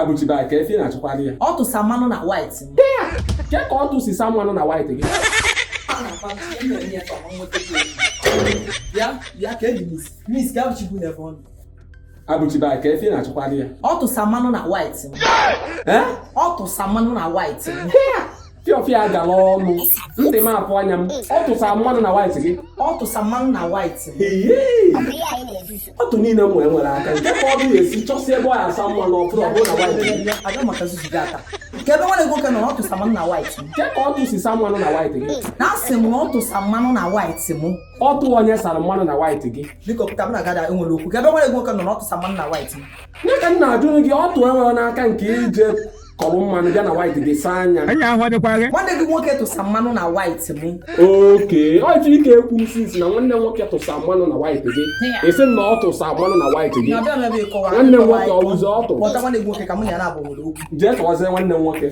Abụchiba ka efi na-achọkwara ya. Ọ tụsa mmanụ na white m. Ke ka ọ tụsisa mmanụ na white gị? Bịa bịa ka eji miss miss ka Abụchukwu na-ebe ọnụ. Abụchiba ka efi na-achọkwara ya. Ọ tụsa mmanụ na white m. Eh? Ọ tụsa mmanụ na white m. Fịọfịa gala ọnụ. Ntị m apụ anya m. Ọ tụsa mmanụ na white gị. Ọ tụsa mmanụ na white m. Eyee! Ọtụ niile m nwere nwere aka nke ka ọ bụ ya esi chọsi ebe ọ ya asa mmanụ ọfụrụ ọ bụrụ na white gị. Abịa maka zuzu gị ata. Ka ebe nwanne gị nwoke nọ na ọ tụsa mmanụ na white m. Ke ka ọ tụsisa mmanụ na white gị? Na asị m na ọ tụsa mmanụ na white m. Ọtụ onye sara mmanụ na white gị. Biko pụta m na gada enwere okwu. Ka ebe nwanne gị nwoke nọ na ọ tụsa mmanụ na white m. Nye ka m na-ajụ gị, ọtụ enwere n'aka nke ije kọrọ mmanụ bịa na white gị saa anya. Anya ahụ adịkwa gị. Nwanne gị nwoke tụsa mmanụ na white m. Oke, ọ ji ike ekwu m sinsi na nwanne m nwoke tụsa mmanụ na white gị. Esi m na ọ tụsa mmanụ na white gị. Na-abịa m ebe ịkọwa. Nwanne m nwoke ọ wụzi ọtụ? Kpọta nwanne gị nwoke ka mụ na ya na-abụ nwere okwu. Jee tụwazie nwanne m nwoke.